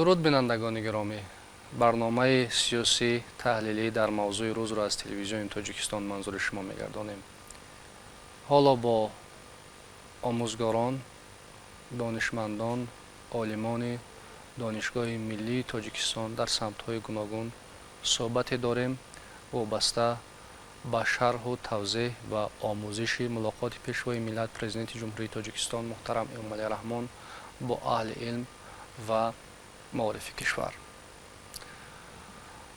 Дуруд, бинандагони гиромӣ! Барномаи сиёсӣ таҳлилӣ дар мавзӯи рӯзро аз Телевизиони Тоҷикистон манзури шумо мегардонем. Ҳоло бо омӯзгорон, донишмандон, олимони Донишгоҳи миллии Тоҷикистон дар самтҳои гуногун суҳбате дорем, вобаста ба шарҳу тавзеҳ ва омӯзиши мулоқоти Пешвои миллат, Президенти Ҷумҳурии Тоҷикистон муҳтарам Эмомалӣ Раҳмон бо аҳли илм ва маорифи кишвар.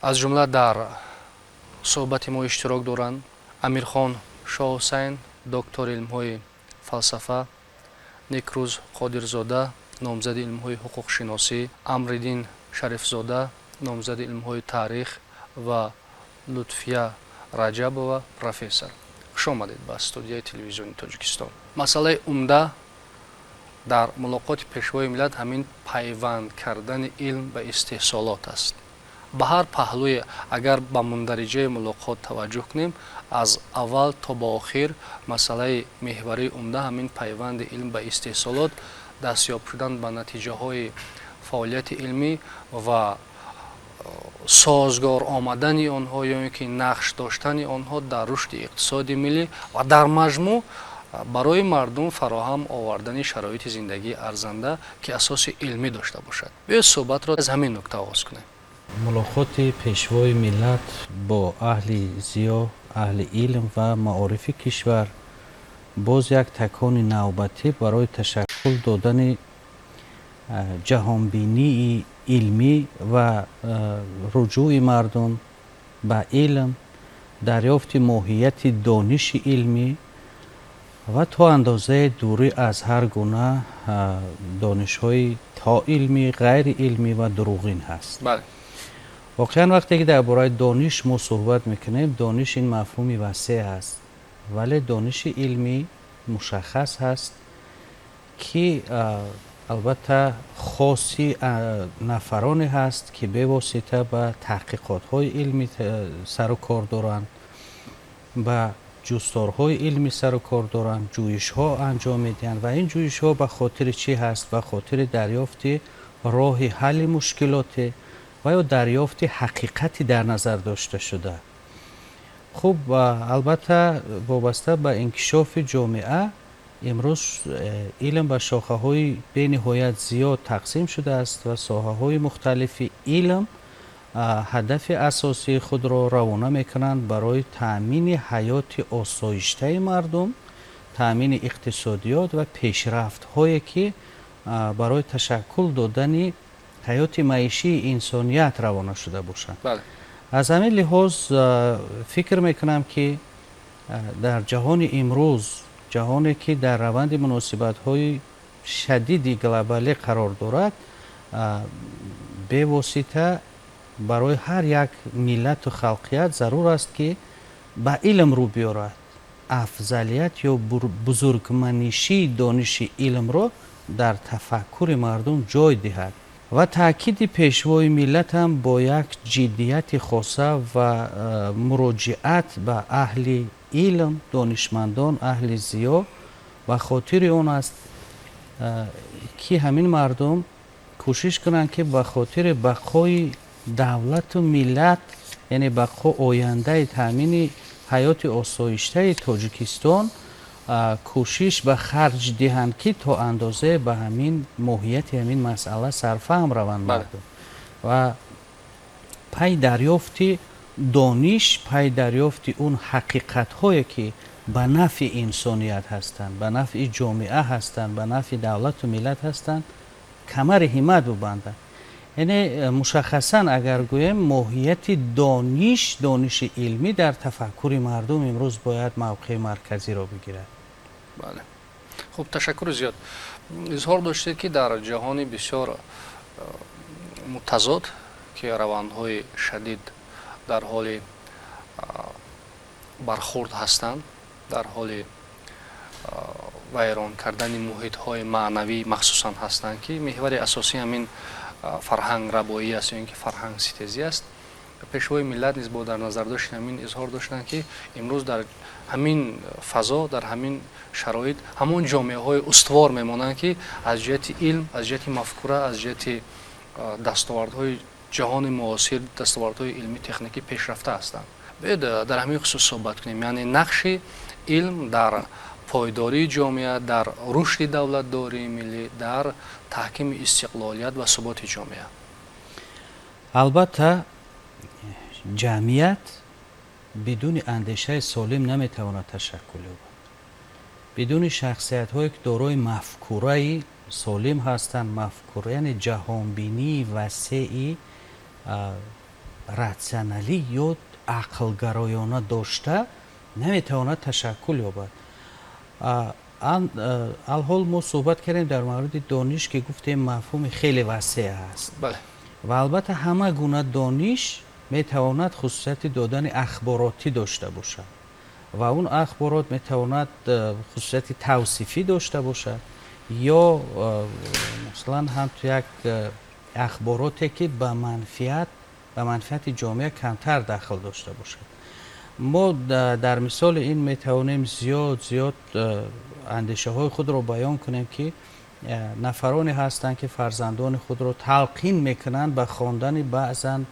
Аз ҷумла дар суҳбати мо иштирок доранд Амирхон Шоҳҳусайн, доктори илмҳои фалсафа, Некрӯз Қодирзода, номзади илмҳои ҳуқуқшиносӣ, Амриддин Шарифзода, номзади илмҳои таърих ва Лутфия Раҷабова, профессор. Хуш омадед ба студияи Телевизиони Тоҷикистон. Масъалаи умда дар мулоқоти Пешвои миллат ҳамин пайванд кардани илм ба истеҳсолот аст. Ба ҳар паҳлӯе агар ба мундариҷаи мулоқот таваҷҷӯҳ кунем, аз аввал то ба охир масъалаи меҳварии умда ҳамин пайванди илм ба истеҳсолот, дастёб шудан ба натиҷаҳои фаъолияти илмӣ ва созгор омадани онҳо ё ин ки нақш доштани онҳо дар рушди иқтисоди миллӣ ва дар маҷмӯъ барои мардум фароҳам овардани шароити зиндагии арзанда, ки асоси илмӣ дошта бошад. Биёед, суҳбатро аз ҳамин нукта оғоз кунем. Мулоқоти Пешвои миллат бо аҳли зиё, аҳли илм ва маорифи кишвар боз як такони навбатӣ барои ташаккул додани ҷаҳонбинии илмӣ ва руҷӯи мардум ба илм, дарёфти моҳияти дониши илмӣ ва то андозаи дурӣ аз ҳар гуна донишҳои тоилмӣ, ғайриилмӣ ва дурӯғин ҳаст. Воқеан, вақте ки дар бораи дониш мо суҳбат мекунем, дониш ин мафҳуми васеъ аст, вале дониши илмӣ мушаххас ҳаст, ки албатта хоси нафароне ҳаст, ки бевосита ба таҳқиқотҳои илмӣ сару кор доранд, ба ҷустторҳои илмӣ сару кор доранд, ҷӯишҳо анҷом медиҳанд. Ва ин ҷӯишҳо ба хотири чӣ ҳаст? Ба хотири дарёфти роҳи ҳалли мушкилоте ва ё дарёфти ҳақиқати дар назар дошта шуда. Хуб, албатта, вобаста ба инкишофи ҷомеа имрӯз илм ба шохаҳои бениҳоят зиёд тақсим шудааст ва соҳаҳои мухталифи илм ҳадафи асосии худро равона мекунанд барои таъмини ҳаёти осоиштаи мардум, таъмини иқтисодиёт ва пешрафтҳое, ки барои ташаккул додани ҳаёти маишии инсоният равона шуда бошанд. Аз ҳамин лиҳоз фикр мекунам, ки дар ҷаҳони имрӯз, ҷаҳоне ки дар раванди муносибатҳои шадиди глобалӣ қарор дорад, бевосита барои ҳар як миллату халқият зарур аст, ки ба илм рӯ биёрад, афзалият ё бузургманишии дониши илмро дар тафаккури мардум ҷой диҳад. Ва таъкиди Пешвои миллат ҳам бо як ҷиддияти хоса ва муроҷиат ба аҳли илм, донишмандон, аҳли зиё ба хотири он аст, ки ҳамин мардум кӯшиш кунанд, ки ба хотири бақои давлату миллат, яъне бақо, ояндаи таъмини ҳаёти осоиштаи Тоҷикистон кӯшиш ба харҷ диҳанд, ки то андозае ба ҳамин моҳияти ҳамин масъала сарфаҳм раванд мардум ва пай дарёфти дониш, пай дарёфти он ҳақиқатҳое, ки ба нафъи инсоният ҳастанд, ба нафъи ҷомеа ҳастанд, ба нафъи давлату миллат ҳастанд, камари ҳиммат бубанданд. Яъне мушаххасан агар гӯем, моҳияти дониш, дониши илмӣ дар тафаккури мардум имрӯз бояд мавқеи марказиро бигирад. Бале, хуб, ташаккури зиёд. Изҳор доштед, ки дар ҷаҳони бисёр мутазод, ки равандҳои шадид дар ҳоли бархурд ҳастанд, дар ҳоли вайрон кардани муҳитҳои маънавӣ махсусан ҳастанд, ки меҳвари асосӣ ҳамин фарҳанграбоӣ аст ё ин ки фарҳангситезӣ аст, Пешвои миллат низ бо дар назардошти ҳамин изҳор доштанд, ки имрӯз дар ҳамин фазо, дар ҳамин шароит ҳамон ҷомеаҳои устувор мемонанд, ки аз ҷиҳати илм, аз ҷиҳати мафкура, аз ҷиҳати Дастовардҳои ҷаҳони муосир, дастовардҳои илмӣ техникӣ пешрафта ҳастанд. Биёед, дар ҳамин хусус суҳбат кунем, яъне нақши илм дар пойдории ҷомеа, дар рушди давлатдории миллӣ, дар таҳкими истиқлолият ва суботи ҷомеа. Албатта, ҷамъият бидуни андешаи солим наметавонад ташаккул ёбад. Бидуни шахсиятҳое, ки дорои мафкураи солим ҳастанд, мафкура, яъне ҷаҳонбинии васеи ратсионалӣ ё ақлгароёна дошта, наметавонад ташаккул ёбад. Алҳол мо суҳбат кардем дар мавриди дониш, ки гуфтем, мафҳуми хеле васеъ аст ва албатта, ҳама гуна дониш метавонад хусусияти додани ахборотӣ дошта бошад ва он ахборот метавонад хусусияти тавсифӣ дошта бошад ё масалан, ҳамту як ахбороте, ки ба манфиати ҷомеа камтар дахл дошта бошад. Мо дар мисоли ин метавонем зиёд зиёд андешаҳои худро баён кунем, ки нафароне ҳастанд, ки фарзандони худро талқин мекунанд ба хондани баъзан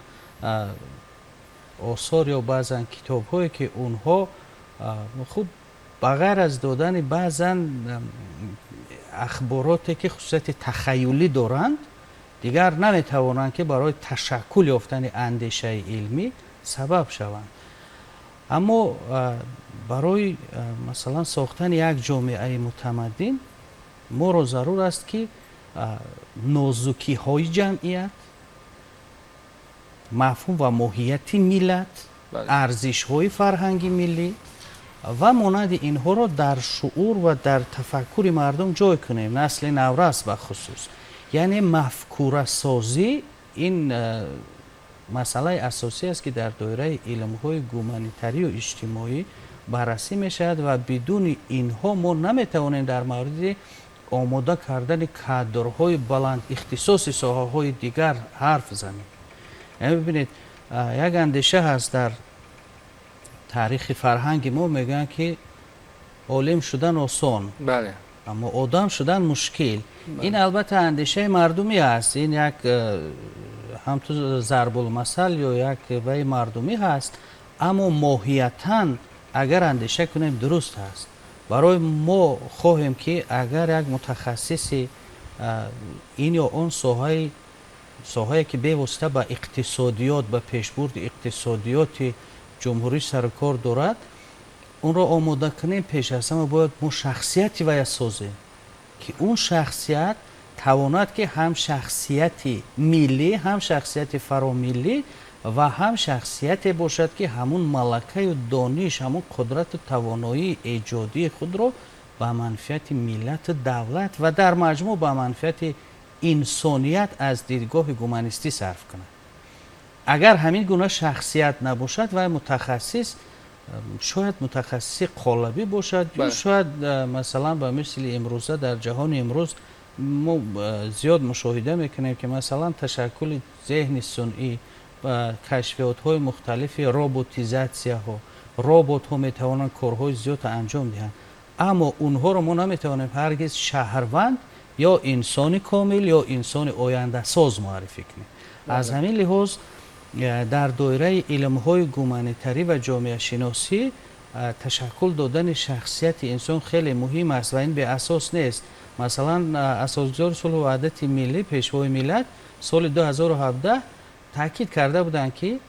осор ё баъзан китобҳое, ки онҳо худ ба ғайр аз додани баъзан ахбороте, ки хусусияти тахаюлӣ доранд, дигар наметавонанд, ки барои ташаккул ёфтани андешаи илмӣ сабаб шаванд. Аммо барои, масалан, сохтани як ҷомеаи мутамаддин моро зарур аст, ки нозукиҳои ҷамъият, мафҳум ва моҳияти миллат, арзишҳои фарҳанги миллӣ ва монанди инҳоро дар шуъур ва дар тафаккури мардум ҷой кунем, насли наврас бахусус. Яъне мафкурасозӣ ин масъалаи асосӣ аст, ки дар доираи илмҳои гуманитарию иҷтимоӣ баррасӣ мешавад ва бидуни инҳо мо наметавонем дар мавриди омода кардани кадрҳои баландихтисоси соҳаҳои дигар ҳарф занем. Яъне бибинед, як андеша ҳаст дар таърихи фарҳанги мо, мегӯянд, ки олим шудан осон, аммо одам шудан мушкил. Ин албатта андешаи мардумӣ аст, ин як ҳамту зарбулмасал ё як ваи мардумӣ ҳаст, аммо моҳиятан агар андеша кунем, дуруст аст. Барои мо хоҳем, ки агар як мутахассиси ин ё он соҳае, ки бевосита ба иқтисодиёт, ба пешбурди иқтисодиёти ҷумҳурӣ сарукор дорад, онро омода кунем, пеш аз ҳама бояд мо шахсияти вая созем, ки он шахсият тавонад, ки ҳам шахсияти миллӣ, ҳам шахсияти фаромиллӣ ва ҳам шахсияте бошад, ки ҳамун малакаю дониш, ҳамун қудрату тавоноии эҷодии худро ба манфиати миллату давлат ва дар маҷмӯъ ба манфиати инсоният аз дидгоҳи гуманистӣ сарф кунад. Агар ҳамин гуна шахсият набошад, вай мутахассис шояд мутахассиси қолабӣ бошад ё шояд, масалан, ба мисли имрӯза, дар ҷаҳони имрӯз мо зиёд мушоҳида мекунем, ки масалан, ташаккули зеҳни сунъӣ ва кашфиётҳои мухталифи роботизатсияҳо, роботҳо метавонанд корҳои зиёдро анҷом диҳанд, аммо онҳоро мо наметавонем ҳаргиз шаҳрванд ё инсони комил ё инсони ояндасоз муаррифӣ кунем. Аз ҳамин лиҳоз, дар доираи илмҳои гуманитарӣ ва ҷомеашиносӣ ташаккул додани шахсияти инсон хеле муҳим аст ва ин беасос нест. Масалан, асосгузори сулҳу ваҳдати миллӣ, пешвои миллат соли 2017 таъкид карда буданд, ки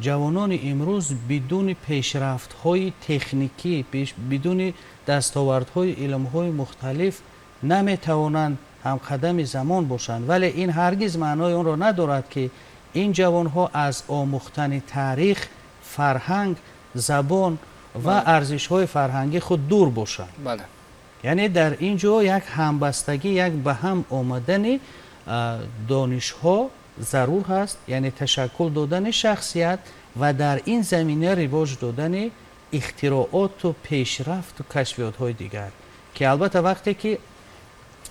ҷавонони имрӯз бидуни пешрафтҳои техникӣ, бидуни дастовардҳои илмҳои мухталиф наметавонанд ҳамқадами замон бошанд. Вале ин ҳаргиз маънои онро надорад, ки ин ҷавонҳо аз омӯхтани таърих, фарҳанг, забон ва арзишҳои фарҳангии худ дур бошанд. Яъне дар ин ҷо як ҳамбастагӣ, як ба ҳам омадани донишҳо зарур ҳаст, яъне ташаккул додани шахсият ва дар ин замина ривоҷ додани ихтирооту пешрафту кашфиётҳои дигар, ки албатта, вақте ки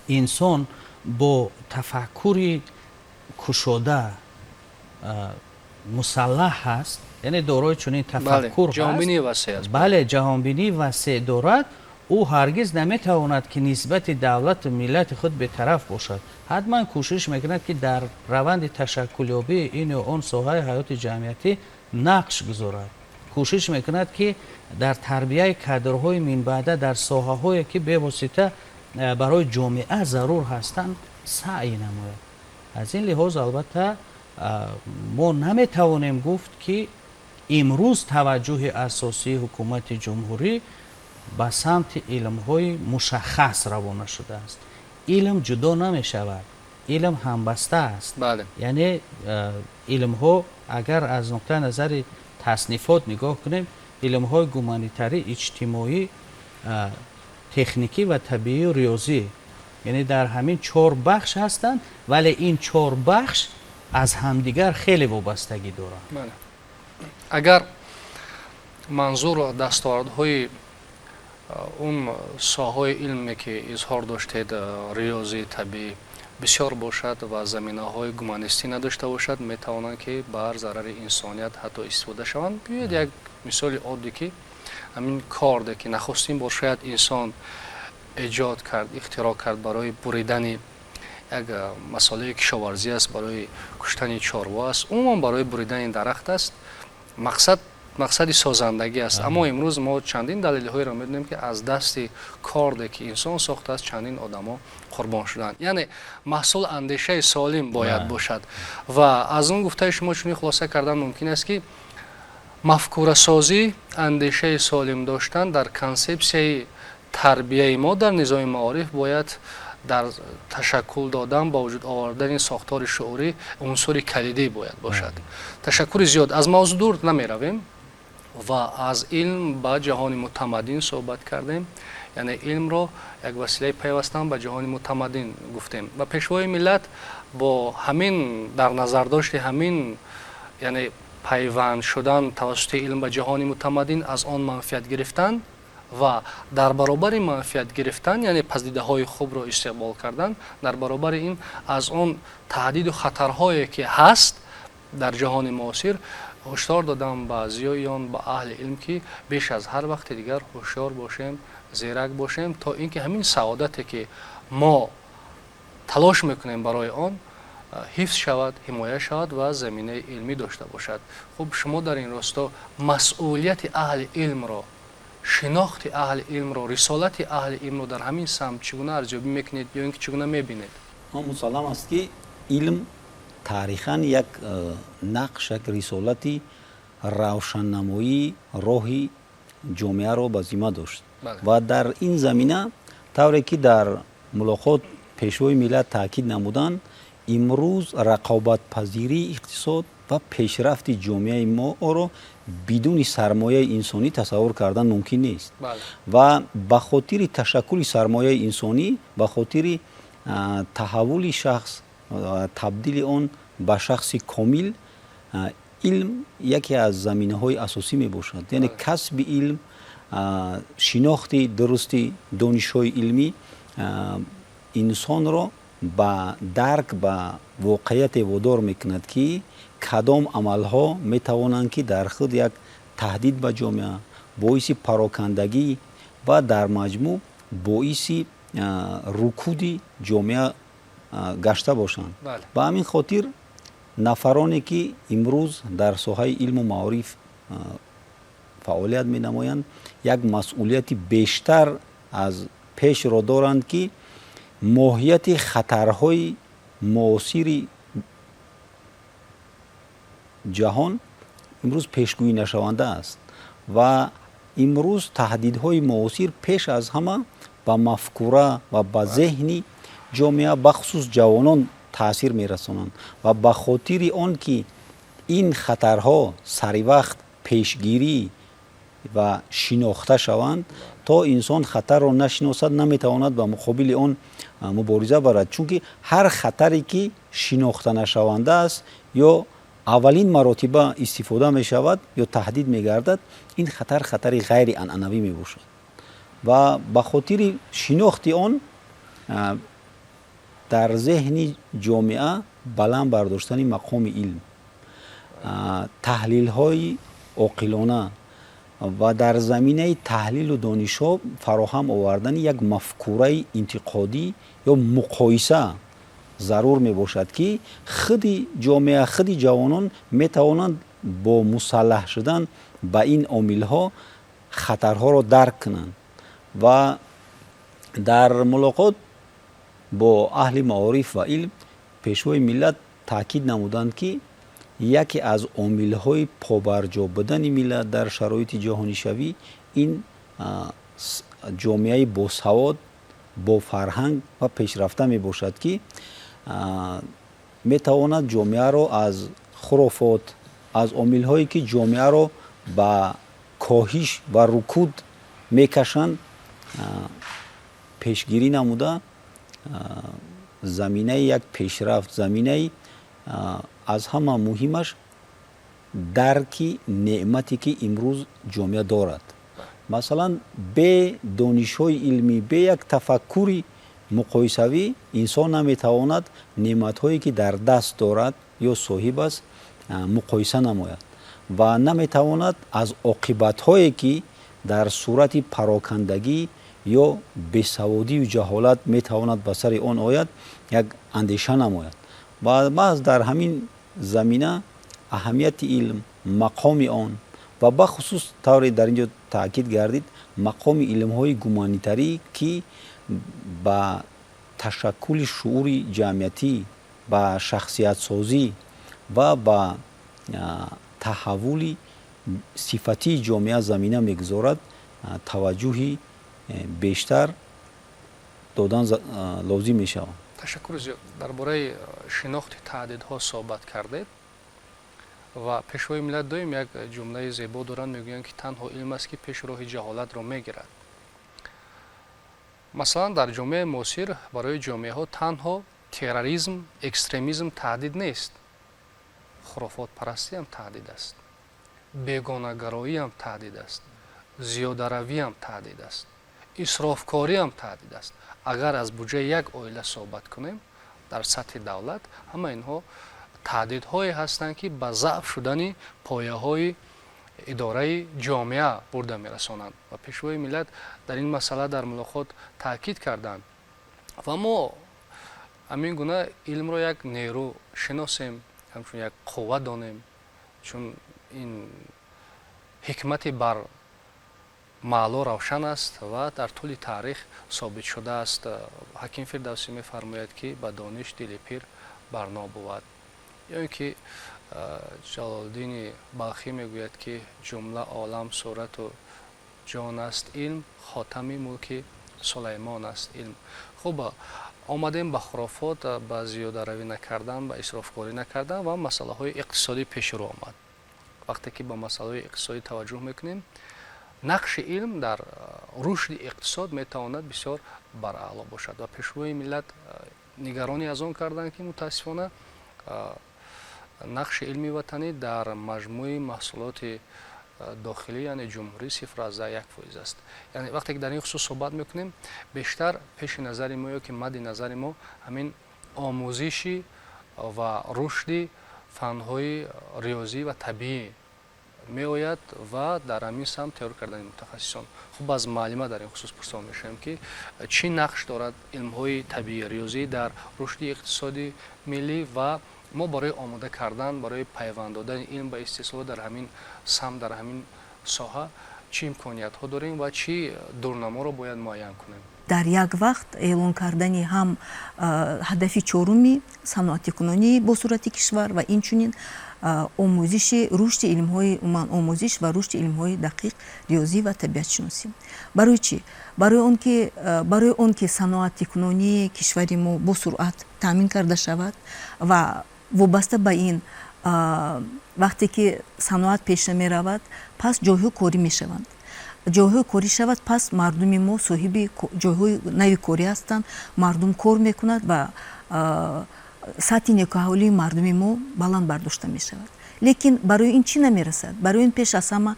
инсон бо тафаккури кушода мусаллаҳ ҳаст, яъне дорои чунин тафаккур, бале, ҷаҳонбинии васеъ дорад. Ӯ ҳаргиз наметавонад, ки нисбати давлату миллати худ бетараф бошад. Ҳатман кӯшиш мекунад, ки дар раванди ташаккулёбии ин ё он соҳаи ҳаёти ҷамъиятӣ нақш гузорад. Кӯшиш мекунад, ки дар тарбияи кадрҳои минбаъда дар соҳаҳое, ки бевосита барои ҷомеа зарур ҳастанд, саъй намояд. Аз ин лиҳоз, албатта, мо наметавонем гуфт, ки имрӯз таваҷҷӯҳи асосии ҳукумати ҷумҳурӣ ба самти илмҳои мушаххас равона шудааст. Илм ҷудо намешавад, илм ҳамбаста аст. Яъне илмҳо, агар аз нуқтаи назари таснифот нигоҳ кунем, илмҳои гуманитарӣ, иҷтимоӣ, техникӣ ва табиию риёзӣ, яъне дар ҳамин чор бахш ҳастанд, вале ин чор бахш аз ҳамдигар хеле вобастагӣ доранд. Агар манзур дастовардҳои он соҳаҳои илме, ки изҳор доштед, риёзӣ, табиӣ, бисёр бошад ва заминаҳои гуманистӣ надошта бошад, метавонанд, ки бар зарари инсоният ҳатто истифода шаванд. Биёед як мисоли оддӣ, ки ҳамин корде, ки нахустин бор шояд инсон эҷод кард, ихтироъ кард, барои буридани як масолеи кишоварзӣ аст, барои куштани чорво аст, умуман барои буридани дарахт аст, мақсад мақсади созандагӣ аст. Аммо имрӯз мо чандин далелҳоеро медонем, ки аз дасти корде, ки инсон сохтааст, чандин одамо қурбон шуданд. Яъне маҳсул андешаи солим бояд бошад. Ва аз он гуфтаи шумо чунин хулоса кардан мумкин аст, ки мафкурасозӣ, андешаи солим доштан дар консепсияи тарбияи мо дар низоми маориф бояд дар ташаккул додан, ба вуҷуд овардани сохтори шуурӣ унсури калидӣ бояд бошад. Ташаккури зиёд. Аз мавзӯъ дур намеравем ва аз илм ба ҷаҳони мутамаддин суҳбат кардем, яъне илмро як василаи пайвастан ба ҷаҳони мутамаддин гуфтем. Ва Пешвои миллат бо ҳамин дар назардошти ҳамин, яъне пайванд шудан тавассути илм ба ҷаҳони мутамаддин, аз он манфиат гирифтан ва дар баробари манфиат гирифтан, яъне падидаҳои хубро истиқбол кардан, дар баробари ин аз он таҳдиду хатарҳое, ки ҳаст дар ҷаҳони муосир, ҳушдор додан ба зиёиён, ба аҳли илм, ки беш аз ҳар вақти дигар ҳушёр бошем, зерак бошем, то ин ки ҳамин саодате, ки мо талош мекунем барои он, ҳифз шавад, ҳимоя шавад ва заминаи илмӣ дошта бошад. Хуб, шумо дар ин росто масъулияти аҳли илмро, шинохти аҳли илмро, рисолати аҳли илмро дар ҳамин самт чӣ гуна арзёбӣ мекунед ё ин ки чӣ гуна мебинед? Мусаллам аст, ки илм таърихан як нақш, як рисолати равшаннамоии роҳи ҷомеаро ба зимма дошт. Ва дар ин замина, тавре ки дар мулоқот Пешвои миллат таъкид намуданд, имрӯз рақобатпазирии иқтисод ва пешрафти ҷомеаи моро бидуни сармояи инсонӣ тасаввур кардан мумкин нест. Ва ба хотири ташаккули сармояи инсонӣ, ба хотири таҳаввули шахс, табдили он ба шахси комил, илм яке аз заминаҳои асосӣ мебошад. Яъне касби илм, шинохти дурусти донишҳои илмӣ инсонро ба дарк ба воқеияте водор мекунад, ки кадом амалҳо метавонанд, ки дар худ як таҳдид ба ҷомеа, боиси парокандагӣ ва дар маҷмӯъ боиси рукуди ҷомеа гашта бошанд. Ба ҳамин хотир нафароне, ки имрӯз дар соҳаи илму маориф фаъолият менамоянд, як масъулияти бештар аз пешро доранд, ки моҳияти хатарҳои муосири ҷаҳон имрӯз пешгӯӣ нашаванда аст ва имрӯз таҳдидҳои муосир пеш аз ҳама ба мафкура ва ба зеҳни ҷомеа, бахусус ҷавонон, таъсир мерасонанд. Ва ба хотири он ки ин хатарҳо саривақт пешгирӣ ва шинохта шаванд, то инсон хатарро нашиносад, наметавонад ба муқобили он мубориза барад, чунки ҳар хатаре, ки шинохта нашаванда аст ё аввалин маротиба истифода мешавад ё таҳдид мегардад, ин хатар хатари ғайрианъанавӣ мебошад. Ва ба хотири шинохти он дар зеҳни ҷомеа баланд бардоштани мақоми илм, таҳлилҳои оқилона. Ва дар заминаи таҳлилу донишҳо фароҳам овардани як мафкураи интиқодӣ ё муқоиса зарур мебошад, ки худи ҷомеа, худи ҷавонон метавонанд бо мусаллаҳ шудан ба ин омилҳо хатарҳоро дарк кунанд. Ва дар мулоқот бо аҳли маориф ва илм Пешвои миллат таъкид намуданд, ки яке аз омилҳои побарҷо будани миллат дар шароити ҷаҳонишавӣ ин ҷомеаи босавод, бофарҳанг ва пешрафта мебошад, ки метавонад ҷомеаро аз хурофот, аз омилҳое, ки ҷомеаро ба коҳиш ва рукуд мекашанд, пешгирӣ намуда, заминаи як пешрафт, заминаи аз ҳама муҳимаш дарки неъмате, ки имрӯз ҷомеа дорад. Масалан, бе донишҳои илмӣ, бе як тафаккури муқоисавӣ инсон наметавонад неъматҳое, ки дар даст дорад ё соҳиб аст, муқоиса намояд ва наметавонад аз оқибатҳое, ки дар сурати парокандагӣ ё бесаводию ҷаҳолат метавонад ба сари он ояд, як андеша намояд. Ва маҳз дар ҳамин замина аҳамияти илм, мақоми он ва бахусус, тавре дар ин ҷо таъкид гардид, мақоми илмҳои гуманитарӣ, ки ба ташаккули шуури ҷамъиятӣ, ба шахсиятсозӣ ва ба таҳаввули сифатии ҷомеа замина мегузорад, таваҷҷӯҳи бештар додан лозим мешавад. Ташаккури зиёд. Дар бораи шинохти таҳдидҳо суҳбат кардед ва Пешвои миллат доим як ҷумлаи зебо доранд, мегӯянд, ки танҳо илм аст, ки пеши роҳи ҷаҳолатро мегирад. Масалан, дар ҷомеаи муосир барои ҷомеаҳо танҳо терроризм, экстремизм таҳдид нест, хурофотпарастиам таҳдид аст, бегонагароиам таҳдид аст, зиёдаравиам таҳдид аст, исрофкориам таҳдид аст. Агар аз буҷаи як оила суҳбат кунем, дар сатҳи давлат ҳама инҳо таҳдидҳое ҳастанд, ки ба заъф шудани пояҳои идораи ҷомеа бурда мерасонанд. Ва Пешвои миллат дар ин масъала дар мулоқот таъкид карданд. Ва мо ҳамин гуна илмро як нерӯ шиносем, ҳамчун як қувва донем, чун ин ҳикмати бар маъло равшан аст ва дар тӯли таърих собит шудааст. Ҳаким Фирдавсӣ мефармояд, ки ба дониш дили пир барно бувад, ё ин ки Ҷалолиддини Балхӣ мегӯяд, ки ҷумла олам сурату ҷон аст илм, хотами мулки Сулаймон аст илм. Хуб, омадем ба хурофот, ба зиёдаравӣ накардан, ба исрофкорӣ накардан ва масъалаҳои иқтисодӣ пеши рӯ омад. Вақте ки ба масъалаҳои иқтисодӣ таваҷҷӯҳ мекунем, нақши илм дар рушди иқтисод метавонад бисёр бараъло бошад. Ва Пешвои миллат нигаронӣ аз он карданд, ки мутаассифона нақши илми ватанӣ дар маҷмӯи маҳсулоти дохилӣ, яъне ҷумҳурӣ, 0,1% аст. Яъне вақте ки дар ин хусус суҳбат мекунем, бештар пеши назари мо ё ки мадди назари мо ҳамин омӯзиши ва рушди фанҳои риёзӣ ва табиӣ меояд ва дар ҳамин самт тайёр кардани мутахассисон. Хуб, аз муаллима дар ин хусус пурсон мешавем, ки чӣ нақш дорад илмҳои табиӣ, риёзӣ дар рушди иқтисоди миллӣ ва мо барои омода кардан, барои пайванд додани илм ба истеҳсолот дар ҳамин самт, дар ҳамин соҳа чӣ имкониятҳо дорем ва чӣ дурнаморо бояд муайян кунем? Дар як вақт эълон кардани ҳам ҳадафи чоруми саноатикунонии босуръати кишвар ва инчунин омӯзиши рушди илмҳои, умуман омӯзиш ва рушди илмҳои дақиқ, риёзӣ ва табиатшиносӣ. Барои чӣ? Барои он ки саноатикунонии кишвари мо босуръат таъмин карда шавад. Ва вобаста ба ин, вақте ки саноат пеша меравад, пас ҷойҳои корӣ мешаванд, ҷойҳои корӣ шавад, пас мардуми мо соҳиби ҷойҳои нави корӣ ҳастанд, мардум кор мекунад ва сатҳи некӯаҳолии мардуми мо баланд бардошта мешавад. Лекин барои ин чӣ намерасад? Барои ин пеш аз ҳама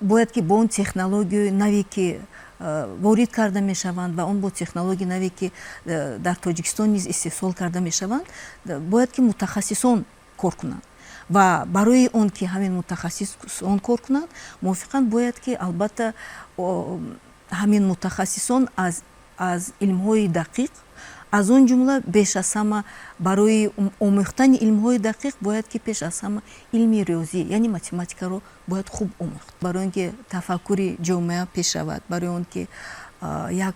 бояд ки бо он технологияи наве, ки ворид карда мешаванд, ва он бо технологияи наве, ки дар Тоҷикистон низ истеҳсол карда мешаванд, бояд ки мутахассисон кор кунанд. Ва барои он ки ҳамин мутахассисон кор кунанд, мувофиқан бояд ки албатта ҳамин мутахассисон аз илмҳои дақиқ, аз он ҷумла беш аз ҳама барои омӯхтани илмҳои дақиқ бояд ки пеш аз ҳама илми риёзӣ, яъне математикаро бояд хуб омӯхт, барои он ки тафаккури ҷомеа пеш равад, барои он ки як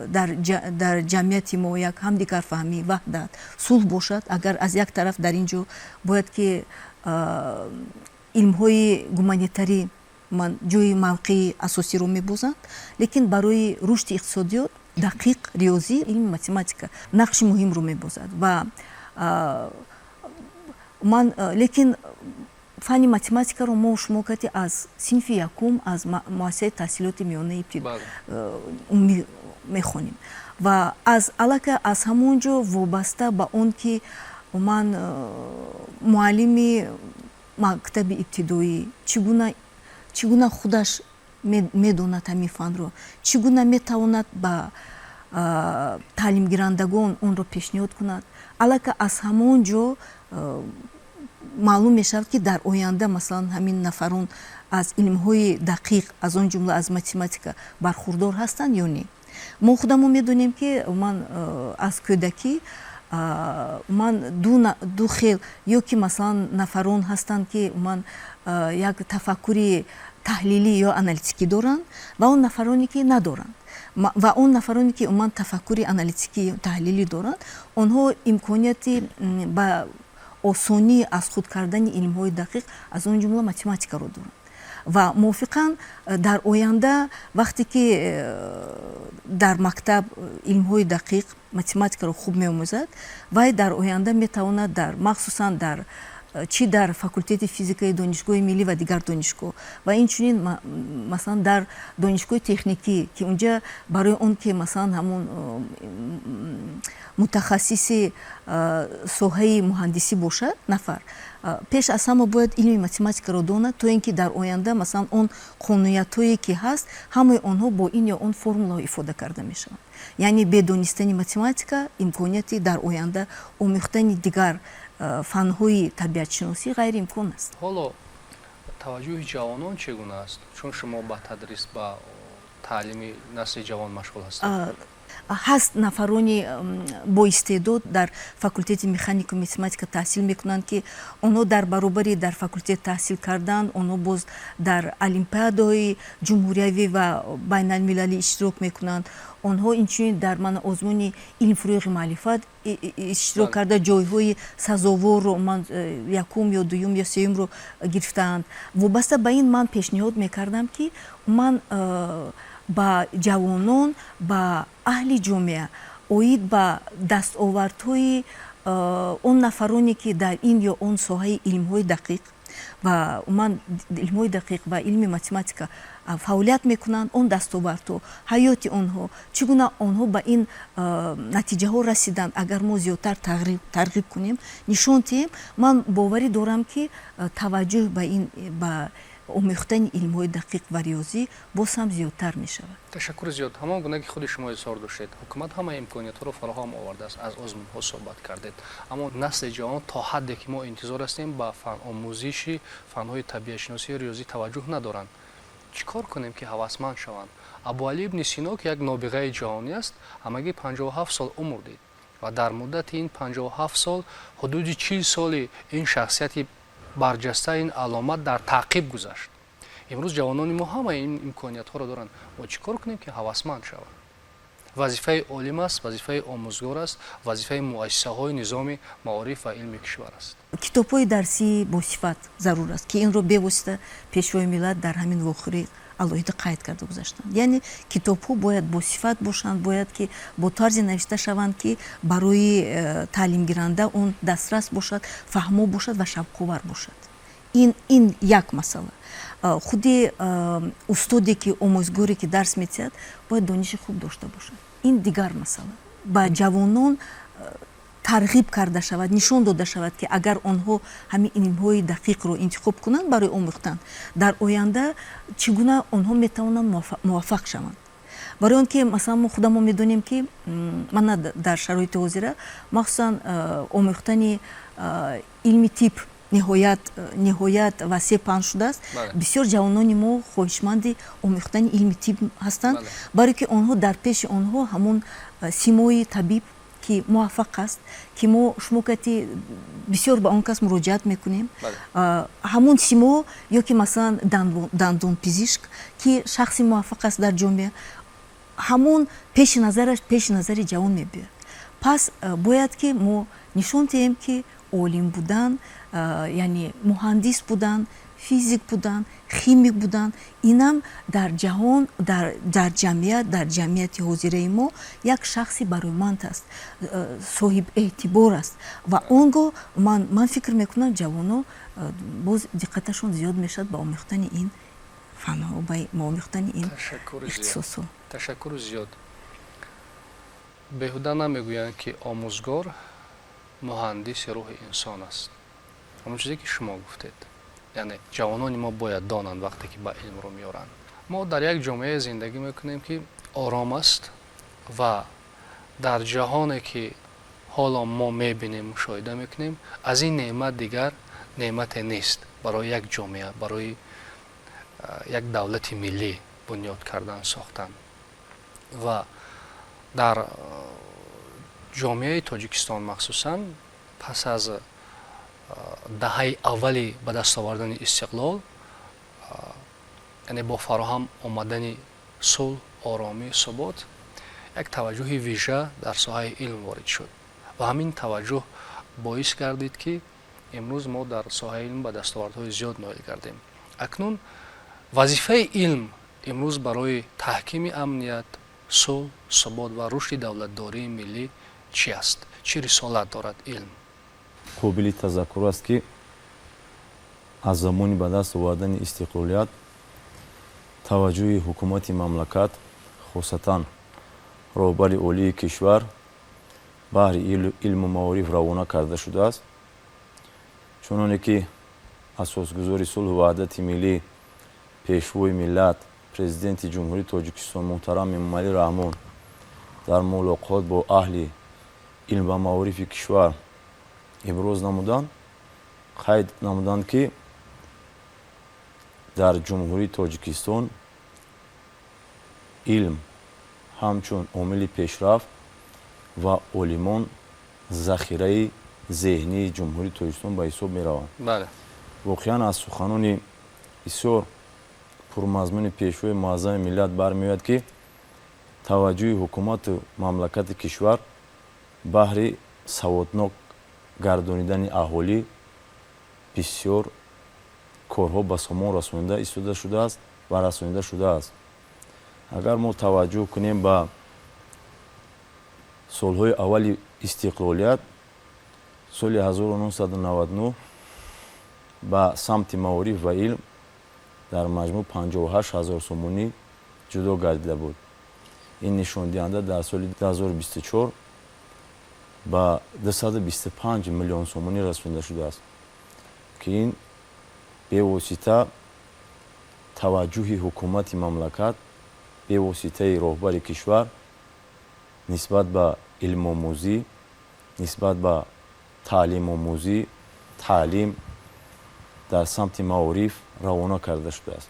дар ҷамъияти мо як ҳамдигарфаҳмӣ, ваҳдат, сулҳ бошад. Агар аз як тараф дар ин ҷо бояд ки илмҳои гуманитарӣ ҷои мавқеи асосиро мебозанд, лекин барои рушди иқтисодиёт дақиқ, риёзӣ, илми математика нақши муҳимро мебозад. Ва ман лекин фанни математикаро мо шумо кати аз синфи якум аз муассисаи таҳсилоти миёнаи умумӣ мехонем ва аз аллакай аз ҳамон ҷо вобаста ба он ки ман муаллими мактаби ибтидоӣ чӣ гуна худаш медонад ҳамин фанро, чӣ гуна метавонад ба таълимгирандагон онро пешниҳод кунад, аллакай аз ҳамон ҷо маълум мешавад, ки дар оянда масалан ҳамин нафарон аз илмҳои дақиқ, аз он ҷумла аз математика бархурдор ҳастанд ё не. Мо худамон медонем, ки ман аз кӯдакӣ ман ду хел ё ки масалан нафарон ҳастанд, ки ман як тафаккури таҳлилӣ ё аналитикӣ доранд, ва он нафароне, ки надоранд. Ва он нафароне, ки умуман тафаккури аналитикӣ, таҳлилӣ доранд, онҳо имконияти ба осонӣ аз худ кардани илмҳои дақиқ, аз он ҷумла математикаро доранд. Ва мувофиқан дар оянда вақте ки дар мактаб илмҳои дақиқ, математикаро хуб меомӯзад, вай дар оянда метавонад дар махсусан дар чӣ дар факултети физикаи Донишгоҳи миллӣ ва дигар донишгоҳ ва инчунин масалан дар донишгоҳи техникӣ, ки унҷа барои он ки масалан ҳамон мутахассиси соҳаи муҳандисӣ бошад нафар, пеш аз ҳама бояд илми математикаро донад, то ин ки дар оянда масалан он қонуниятҳое ки ҳаст, ҳамаи онҳо бо ин ё он формулаҳо ифода карда мешаванд. Яъне бе донистани математика имконияти дар оянда омӯхтани дигар фанҳои табиатшиносӣ ғайриимкон аст. Ҳоло таваҷҷӯҳи ҷавонон чӣ гуна аст, чун шумо ба тадрис, ба таълими насли ҷавон машғул ҳастед? Ҳаст нафарони боистеъдод дар факултети механику математика таҳсил мекунанд, ки онҳо дар баробари дар факултет таҳсил кардан, онҳо боз дар олимпиадаҳои ҷумҳуриявӣ ва байналмилалӣ иштирок мекунанд. Онҳо инчунин дар мана озмуни илм, фурӯғи маърифат иштирок карда, ҷойҳои сазоворро ман якум ё дуюм ё сеюмро гирифтаанд. Вобаста ба ин ман пешниҳод мекардам, ки ман ба ҷавонон, ба аҳли ҷомеа оид ба дастовардҳои он нафароне, ки дар ин ё он соҳаи илмҳои дақиқ ва умуман илмҳои дақиқ ва илми математика фаъолият мекунанд, он дастовардҳо, ҳаёти онҳо, чӣ гуна онҳо ба ин натиҷаҳо расиданд, агар мо зиёдтар тарғиб кунем, нишон диҳем, ман боварӣ дорам, ки таваҷҷӯҳ ба ин, ба омӯхтани илмҳои дақиқ ва риёзӣ боз ҳам зиёдтар мешавад. Ташаккури зиёд. Ҳамон гуна ки худи шумо изҳор доштед, ҳукумат ҳамаи имкониятҳоро фароҳам овардааст, аз озмунҳо суҳбат кардед, аммо насли ҷавон то ҳадде ки мо интизор ҳастем ба омӯзиши фанҳои табиатшиносию риёзӣ таваҷҷӯҳ надоранд. Чӣ кор кунем, ки ҳавасманд шаванд? Абуалӣ ибни Сино, ки як нобиғаи ҷаҳонӣ аст, ҳамагӣ 57 сол умр дид ва дар муддати ин 57 сол ҳудуди 40 соли ин шахсияти барҷаста, ин аломат дар таъқиб гузашт. Имрӯз ҷавонони мо ҳамаи ин имкониятҳоро доранд. Мо чӣ кор кунем, ки ҳавасманд шаванд? Вазифаи олим аст, вазифаи омӯзгор аст, вазифаи муассисаҳои низоми маориф ва илми кишвар аст. Китобҳои дарсии босифат зарур аст, ки инро бевосита Пешвои миллат дар ҳамин вохӯрӣ алоҳида қайд карда гузаштанд. Яъне китобҳо бояд босифат бошанд, бояд ки бо тарзе навишта шаванд, ки барои таълимгиранда он дастрас бошад, фаҳмо бошад ва шавқовар бошад. Ин як масъала. Худи устоде ки, омӯзгоре ки дарс медиҳад, бояд дониши хуб дошта бошад. Ин дигар масъала. Ба ҷавонон тарғиб карда шавад, нишон дода шавад, ки агар онҳо ҳамин илмҳои дақиқро интихоб кунанд барои омӯхтан, дар оянда чӣ гуна онҳо метавонанд муваффақ шаванд. Барои он ки масалан мо худамон медонем, ки мана дар шароити ҳозира махсусан омӯхтани илми тиб. Ниҳоят васеъ паҳн шудааст. Бисёр ҷавонони мо хоҳишманди омӯхтани илми тиб ҳастанд, барое ки онҳо дар пеши онҳо ҳамон симои табиб, ки муваффақ аст, ки мо шумо кати бисёр ба он кас муроҷиат мекунем, ҳамон симо, ё ки масалан дандонпизишк, ки шахси муваффақ аст дар ҷомеа, ҳамон пеши назараш, пеши назари ҷавон мебиёяд. Пас бояд ки мо нишон диҳем, ки олим будан, яъне муҳандис будан, физик будан, химик будан, инам дар ҷаҳон, дар ҷамъият, дар ҷамъияти ҳозираи мо як шахси бароиманд аст, соҳиб эътибор аст. Ва он гоҳ ман фикр мекунам, ҷавоно боз диққаташон зиёд мешавад ба омӯхтани ин фанҳо, ба омӯхтани ин ихтисосҳо. Ташаккури зиёд. Беҳуда намегӯянд, ки омӯзгор муҳандиси рӯҳи инсон аст. Ҳамон чизе, ки шумо гуфтед, яъне ҷавонони мо бояд донанд, вақте ки ба илм рӯ меоранд. Мо дар як ҷомеае зиндагӣ мекунем, ки ором аст, ва дар ҷаҳоне, ки ҳоло мо мебинем, мушоҳида мекунем, аз ин неъмат дигар неъмате нест барои як ҷомеа, барои як давлати миллӣ бунёд кардан, сохтан. Ва дар ҷомеаи Тоҷикистон, махсусан пас аз даҳаи аввали ба даст овардани истиқлол, яъне бо фароҳам омадани сулҳ, оромӣ, субот, як таваҷҷӯҳи вижа дар соҳаи илм ворид шуд ва ҳамин таваҷҷӯҳ боис гардид, ки имрӯз мо дар соҳаи илм ба дастовардҳои зиёд ноил гардем. Акнун вазифаи илм имрӯз барои таҳкими амният, сулҳ, субот ва рушди давлатдории миллӣ чӣ аст? Чӣ рисолат дорад илм? Қобили тазаккур аст, ки аз замони ба даст овардани истиқлолият таваҷҷӯҳи ҳукумати мамлакат, хосатан роҳбари олии кишвар, баҳри илму маориф равона карда шудааст. Чуноне ки асосгузори сулҳу ваҳдати миллӣ, пешвои миллат, Президенти Ҷумҳурии Тоҷикистон муҳтарам Эмомалӣ Раҳмон дар мулоқот бо аҳли илм ва маорифи кишвар иброз намуданд, қайд намуданд, ки дар Ҷумҳурии Тоҷикистон илм ҳамчун омили пешрафт ва олимон захираи зеҳнии Ҷумҳурии Тоҷикистон ба ҳисоб мераванд. Воқеан, аз суханони бисёр пурмазмуни пешвои муаззами миллат бармеояд, ки таваҷҷӯҳи ҳукумату мамлакати кишвар баҳри саводнок гардонидани аҳолӣ бисёр корҳо ба сомон расонида истода шудааст ва расонида шудааст. Агар мо таваҷҷӯҳ кунем ба солҳои аввали истиқлолият, соли 1999 ба самти маориф ва илм дар маҷмӯъ 58 ҳазор сомонӣ ҷудо гардида буд. Ин нишондиҳанда дар соли 2024 ба 225 миллион сомонӣ расонида шудааст, ки ин бевосита таваҷҷӯҳи ҳукумати мамлакат, бевоситаи роҳбари кишвар нисбат ба илмомӯзӣ, нисбат ба таълимомӯзӣ, таълим дар самти маориф равона карда шудааст.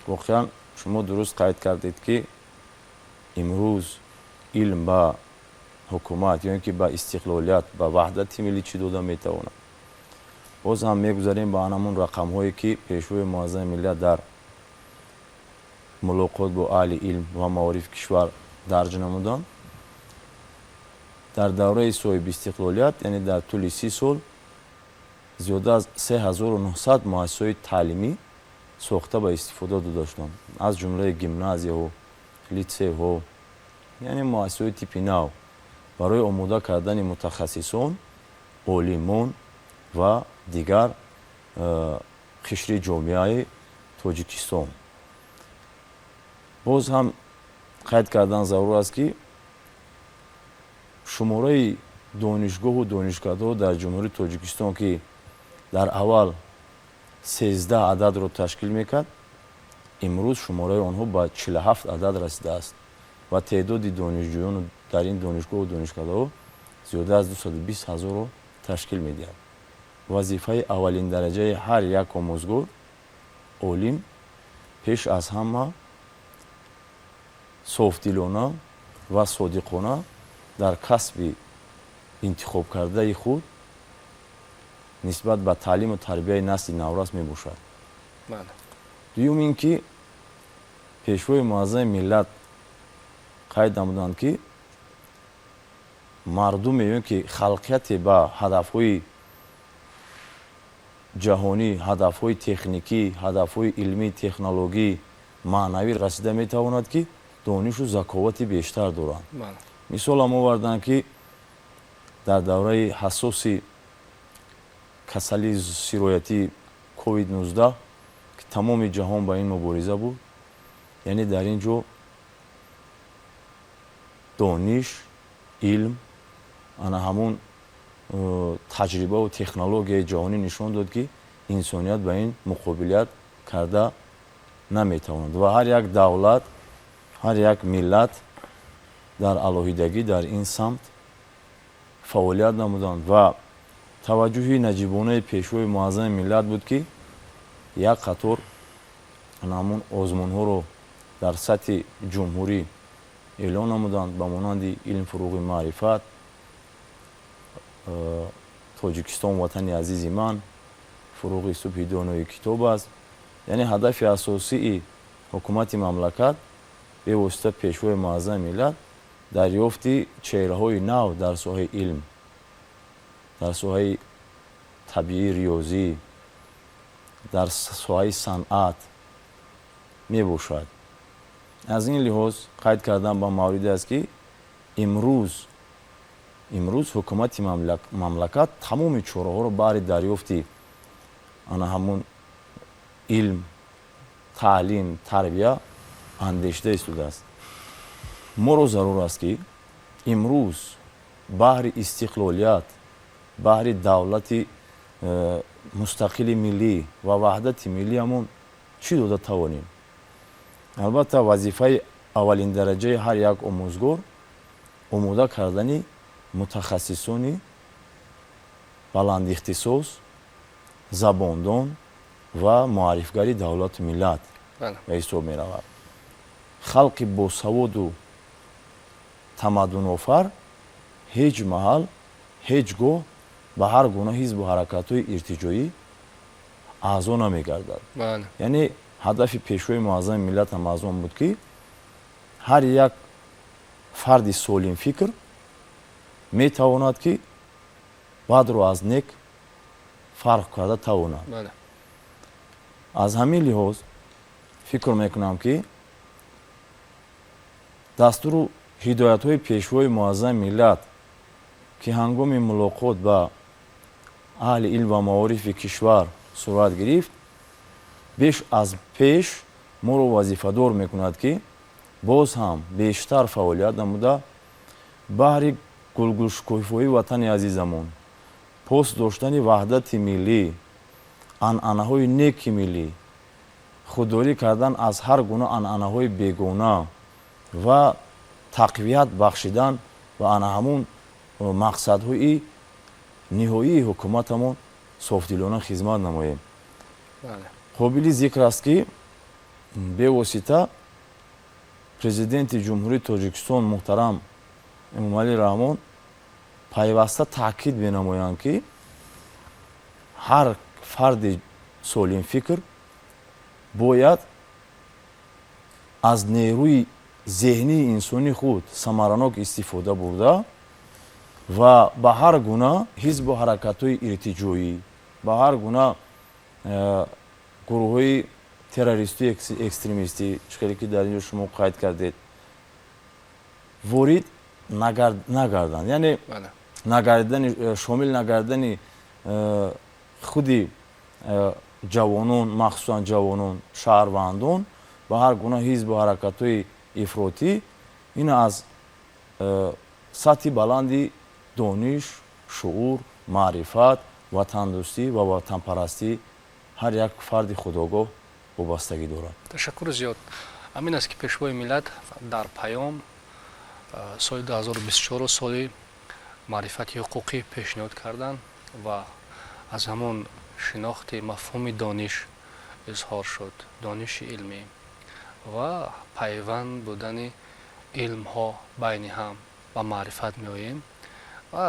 Воқеан, шумо дуруст қайд кардед, ки имрӯз илм ба ҳукумат ё ин ки ба истиқлолият, ба ваҳдати миллӣ чӣ дода метавонад. Боз ҳам мегузарем ба ҳамон рақамҳое, ки пешвои муаззами миллат дар мулоқот бо аҳли илм ва маорифи кишвар дарҷ намуданд. Дар давраи соҳибистиқлолият, яъне дар тӯли 30 сол, зиёда аз 3900 муассисаҳои таълимӣ сохта ба истифода дода шуданд, аз ҷумлаи гимназияҳо, литсейҳо, яъне муассисаҳои типи нав барои омода кардани мутахассисон, олимон ва дигар қишри ҷомеаи Тоҷикистон. Боз ҳам қайд кардан зарур аст, ки шумораи донишгоҳу донишкадаҳо дар Ҷумҳурии Тоҷикистон, ки дар аввал 13 ададро ташкил мекард, имрӯз шумораи онҳо ба 47 адад расидааст ва теъдоди донишҷӯён дар ин донишгоҳу донишкадаҳо зиёда аз 220 ҳазорро ташкил медиҳад. Вазифаи аввалиндараҷаи ҳар як омӯзгор, олим пеш аз ҳама софдилона ва содиқона дар касби интихобкардаи худ нисбат ба таълиму тарбияи насли наврас мебошад. Дуюм ин ки Пешвои муаззами миллат қайд намуданд, ки мардуме ё ки халқияте ба ҳадафҳои ҷаҳонӣ, ҳадафҳои техникӣ, ҳадафҳои илмӣ, технологӣ, маънавӣ расида метавонад, ки донишу заковати бештар доранд. Мисолам оварданд, ки дар давраи ҳассоси касалии сироятии COVID-19, ки тамоми ҷаҳон ба ин мубориза буд, яъне дар ин ҷо дониш, илм, ана ҳамун таҷрибаву технологияи ҷаҳонӣ нишон дод, ки инсоният ба ин муқобилият карда наметавонад ва ҳар як давлат, ҳар як миллат дар алоҳидагӣ дар ин самт фаъолият намуданд. Ва таваҷҷӯҳи наҷибонаи Пешвои муаззами миллат буд, ки як қатор ҳамун озмунҳоро дар сатҳи ҷумҳурӣ эълон намуданд, ба монанди «Илм фуруғи маърифат», «Тоҷикистон ватани азизи ман», «Фуруғи субҳи донои китоб аст». Яъне ҳадафи асосии ҳукумати мамлакат, бевосита Пешвои муаззами миллат, дарёфти чеҳраҳои нав дар соҳаи илм, дар соҳаи табиӣ, риёзӣ, дар соҳаи санъат мебошад. Аз ин лиҳоз қайд кардан ба мавриде аст, ки имрӯз ҳукумати мамлакат тамоми чораҳоро баҳри дарёфти ана ҳамун илм, таълим, тарбия андешида истодааст. Моро зарур аст, ки имрӯз баҳри истиқлолият, баҳри давлати мустақили миллӣ ва ваҳдати миллиамон чӣ дода тавонем. Албатта, вазифаи аввалиндараҷаи ҳар як омӯзгор омода кардани мутахассисони баландихтисос, забондон ва муаррифгари давлату миллат ба ҳисоб меравад. Халқи босаводу тамаддунофар ҳеҷ маҳал, ҳеҷ гоҳ ба ҳар гуна ҳизбу ҳаракатҳои иртиҷоӣ аъзо намегардад. Яъне ҳадафи Пешвои муаззами миллат ҳам аз он буд, ки ҳар як фарди солимфикр метавонад, ки бадро аз нек фарқ карда тавонад. Аз ҳамин лиҳоз фикр мекунам, ки дастуру ҳидоятҳои Пешвои муаззами миллат, ки ҳангоми мулоқот ба аҳли илм ва маорифи кишвар сурат гирифт, беш аз пеш моро вазифадор мекунад, ки боз ҳам бештар фаъолият намуда, баҳри гулгулшукуфоии ватани азизамон, пос доштани ваҳдати миллӣ, анъанаҳои неки миллӣ, худдорӣ кардан аз ҳар гуна анъанаҳои бегона ва тақвият бахшидан ба ана ҳамун мақсадҳои ниҳоии ҳукуматамон софдилона хизмат намоем. Қобили зикр аст, ки бевосита Президенти Ҷумҳурии Тоҷикистон муҳтарам Эмомалӣ Раҳмон пайваста таъкид менамоянд, ки ҳар фарди солимфикр бояд аз нерӯи зеҳнии инсонии худ самаранок истифода бурда ва ба ҳар гуна ҳизбу ҳаракатҳои иртиҷоӣ, ба ҳар гуна гурӯҳҳои террористию экстремистӣ, чӣ хеле ки дар ин ҷо шумо қайд кардед, ворид нагарданд, яъне нагардидани, шомил нагардидани худи ҷавонон, махсусан ҷавонон, шаҳрвандон ба ҳар гуна ҳизбу ҳаракатҳои ифротӣ, ин аз сатҳи баланди дониш, шуур, маърифат, ватандӯстӣ ва ватанпарастӣ ҳар як фарди худогоҳ вобастагӣ дорад. Ташаккури зиёд. Ҳамин аст, ки Пешвои миллат дар паём соли 2024 соли маърифати ҳуқуқӣ пешниҳод карданд ва Аз ҳамон шинохти мафҳуми дониш изҳор шуд, дониши илмӣ ва пайванд будани илмҳо байни ҳам ба маърифат меоем ва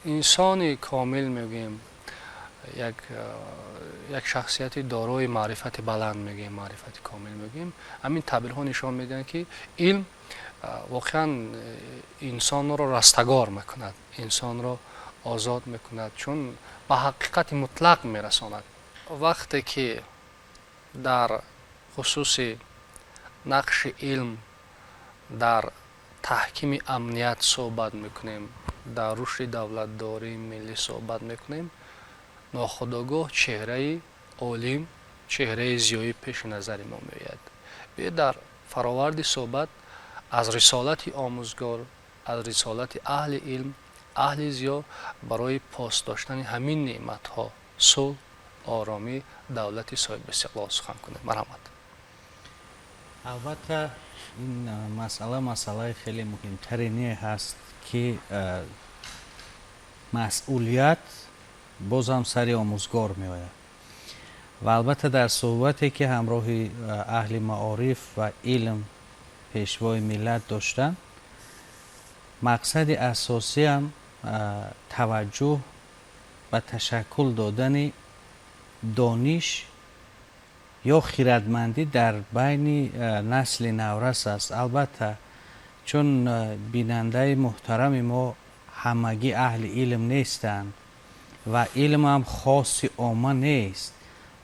инсони комил мегӯем, як шахсияти дорои маърифати баланд мегӯем, маърифати комил мегӯем. Ҳамин таъбирҳо нишон медиҳанд, ки илм воқеан инсонро растагор мекунад, инсонро озод мекунад, чун ба ҳақиқати мутлақ мерасонад. Вақте ки дар хусуси нақши илм дар таҳкими амният суҳбат мекунем, дар рушди давлатдории миллӣ суҳбат мекунем, нохудогоҳ чеҳраи олим, чеҳраи зиёӣ пеши назари мо меояд. Биёед, дар фароварди суҳбат аз рисолати омӯзгор, аз рисолати аҳли илм, аҳли зиё барои пос доштани ҳамин неъматҳо, сулҳ, оромӣ, давлати соҳибистиқлол сухан кунем. Марҳамат. Албатта, ин масъала масъалаи хеле муҳимтарине ҳаст, ки масъулият бозам сари омӯзгор меояд. Ва албатта, дар суҳбате ки ҳамроҳи аҳли маориф ва илм пешвои миллат доштанд, мақсади асосиам таваҷҷӯҳ ба ташаккул додани дониш ё хирадмандӣ дар байни насли наврас аст. Албатта, чун бинандаи муҳтарами мо ҳамагӣ аҳли илм нестанд ва илмам хоси омма нест,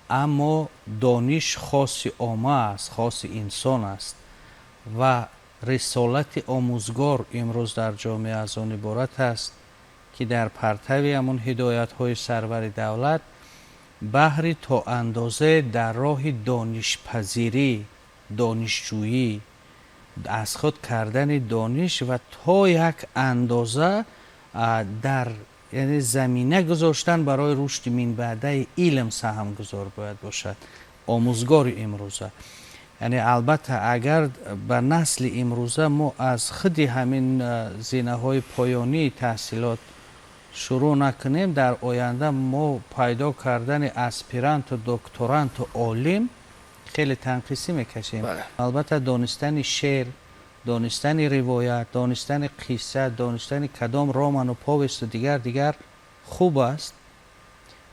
аммо дониш хоси омма аст, хоси инсон аст ва рисолати омӯзгор имрӯз дар ҷомеа аз он иборат аст, ки дар партави ҳамун ҳидоятҳои сарвари давлат баҳри то андозе дар роҳи донишпазирӣ, донишҷӯӣ, аз худ кардани дониш ва то як андоза дар, яъне, замина гузоштан барои рушди минбаъдаи илм саҳмгузор бояд бошад омӯзгори имрӯза. Яъне, албатта, агар ба насли имрӯза мо аз худи ҳамин зинаҳои поёнии таҳсилот шурӯъ накунем, дар оянда мо пайдо кардани аспиранту докторанту олим хеле танқисӣ мекашем. Албатта, донистани шеър, донистани ривоят, донистани қисса, донистани кадом роману повесту дигар дигар хуб аст,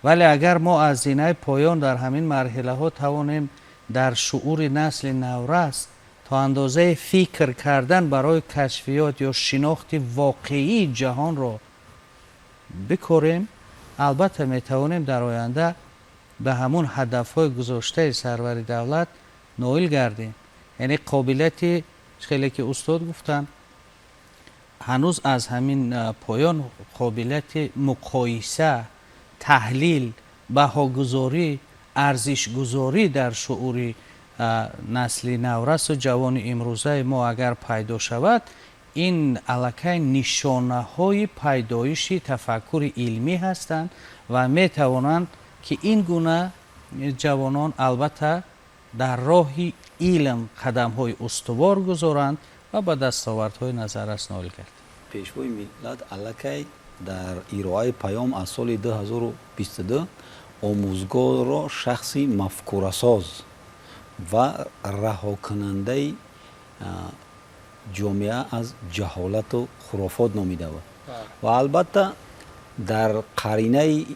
вале агар мо аз зинаи поён дар ҳамин марҳилаҳо тавонем дар шуури насли наврас то андозаи фикр кардан барои кашфиёт ё шинохти воқеии ҷаҳонро бикорем, албатта, метавонем дар оянда ба ҳамун ҳадафҳои гузоштаи сарвари давлат ноил гардем. Яъне, қобилияти хеле ки устод гуфтанд, ҳанӯз аз ҳамин поён қобилияти муқоиса, таҳлил, баҳогузорӣ, арзишгузорӣ дар шуури насли наврасу ҷавони имрӯзаи мо агар пайдо шавад, ин аллакай нишонаҳои пайдоиши тафаккури илмӣ ҳастанд ва метавонанд, ки ин гуна ҷавонон, албатта, дар роҳи илм қадамҳои устувор гузоранд ва ба дастовардҳои назаррас ноил гарданд. Пешвои миллат аллакай дар ироаи паём аз соли 2022 омӯзгорро шахси мафкурасоз ва раҳокунандаи ҷомеа аз ҷаҳолату хурофот номида буд. Ва албатта, дар қаринаи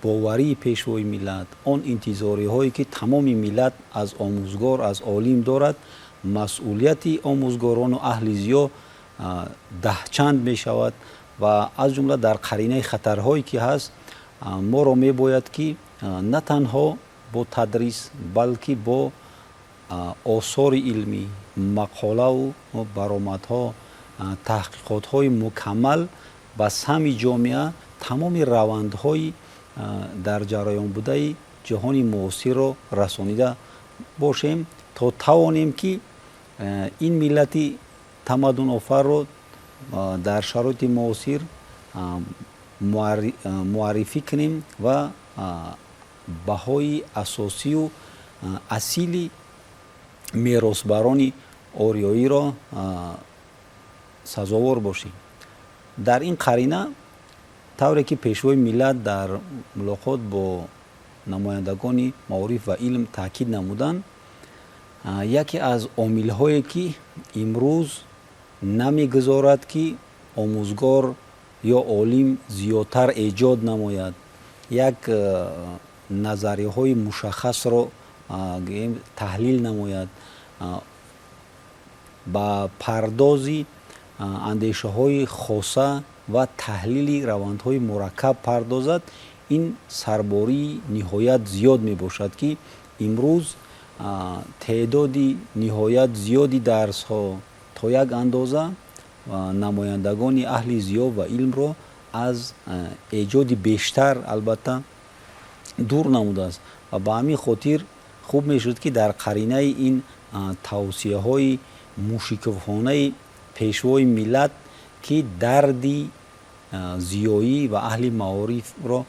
боварии пешвои миллат, он интизориҳое ки тамоми миллат аз омӯзгор, аз олим дорад, масъулияти омӯзгорону аҳли зиё даҳчанд мешавад. Ва аз ҷумла дар қаринаи хатарҳое ки ҳаст, моро мебояд, ки на танҳо бо тадрис, балки бо осори илмӣ, мақолаву баромадҳо, таҳқиқотҳои мукаммал ба самъи ҷомеа тамоми равандҳои дар ҷараён будаи ҷаҳони муосирро расонида бошем, то тавонем, ки ин миллати тамаддунофарро дар шароити муосир муаррифӣ кунем ва баҳои асосию асили меросбарони ориёиро сазовор бошем. Дар ин қарина Тавре ки Пешвои миллат дар мулоқот бо намояндагони маориф ва илм таъкид намуданд, яке аз омилҳое, ки имрӯз намегузорад, ки омӯзгор ё олим зиёдтар эҷод намояд, як назарияҳои мушаххасро таҳлил намояд, ба пардози андешаҳои хоса ва таҳлили равандҳои мураккаб пардозад, ин сарбории ниҳоят зиёд мебошад, ки имрӯз теъдоди ниҳоят зиёди дарсҳо то як андоза намояндагони аҳли зиё ва илмро аз эҷоди бештар, албатта, дур намудааст. Ва ба ҳамин хотир хуб мешуд, ки дар қаринаи ин тавсияҳои мушикофонаи Пешвои миллат, ки дарди зиёӣ ва аҳли маорифро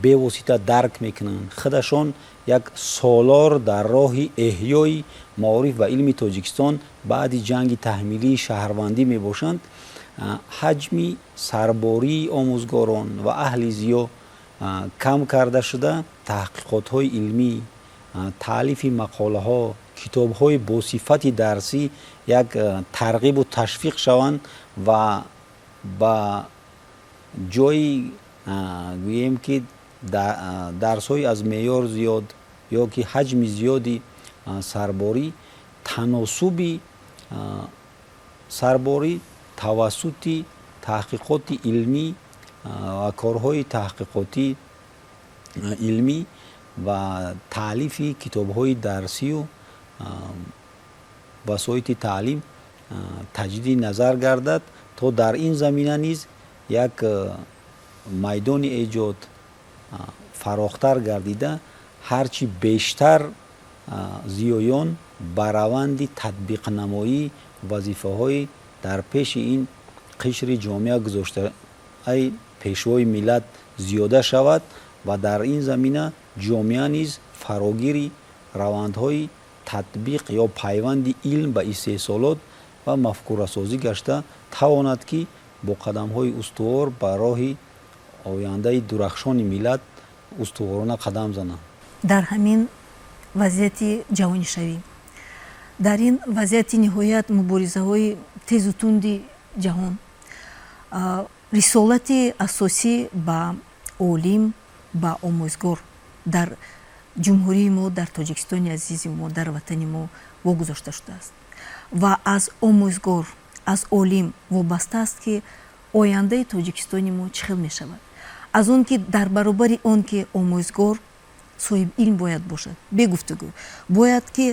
бевосита дарк мекунанд, худашон як солор дар роҳи эҳёи маориф ва илми Тоҷикистон баъди ҷанги таҳмилии шаҳрвандӣ мебошанд, ҳаҷми сарбории омӯзгорон ва аҳли зиё кам карда шуда, таҳқиқотҳои илмӣ, таълифи мақолаҳо, китобҳои босифати дарсӣ як тарғибу ташвиқ шаванд ва ба ҷои, гӯем ки, дарсҳои аз меъёр зиёд ё ки ҳаҷми зиёди сарборӣ, таносуби сарборӣ тавассути таҳқиқоти илмӣ ва корҳои таҳқиқотӣ илмӣ ва таълифи китобҳои дарсию васоити таълим таҷдиди назар гардад, то дар ин замина низ як майдони эҷод фарохтар гардида, ҳарчи бештар зиёён ба раванди татбиқнамоии вазифаҳои дар пеши ин қишри ҷомеа гузоштаи Пешвои миллат зиёда шавад ва дар ин замина ҷомеа низ фарогири равандҳои татбиқ ё пайванди илм ба истеҳсолот ва мафкурасозӣ гашта тавонад, ки бо қадамҳои устувор ба роҳи ояндаи дурахшони миллат устуворона қадам занад. Дар ҳамин вазъияти ҷаҳонишавӣ, дар ин вазъияти ниҳоят муборизаҳои тезу тунди ҷаҳон, рисолати асосӣ ба олим, ба омӯзгор дар ҷумҳурии мо, дар Тоҷикистони азизи мо, дар ватани мо вогузошта шудааст ва аз омӯзгор, аз олим вобаста аст, ки ояндаи Тоҷикистони мо чӣ хел мешавад. Аз он ки дар баробари он ки омӯзгор соҳиби илм бояд бошад, бегуфтугӯ бояд ки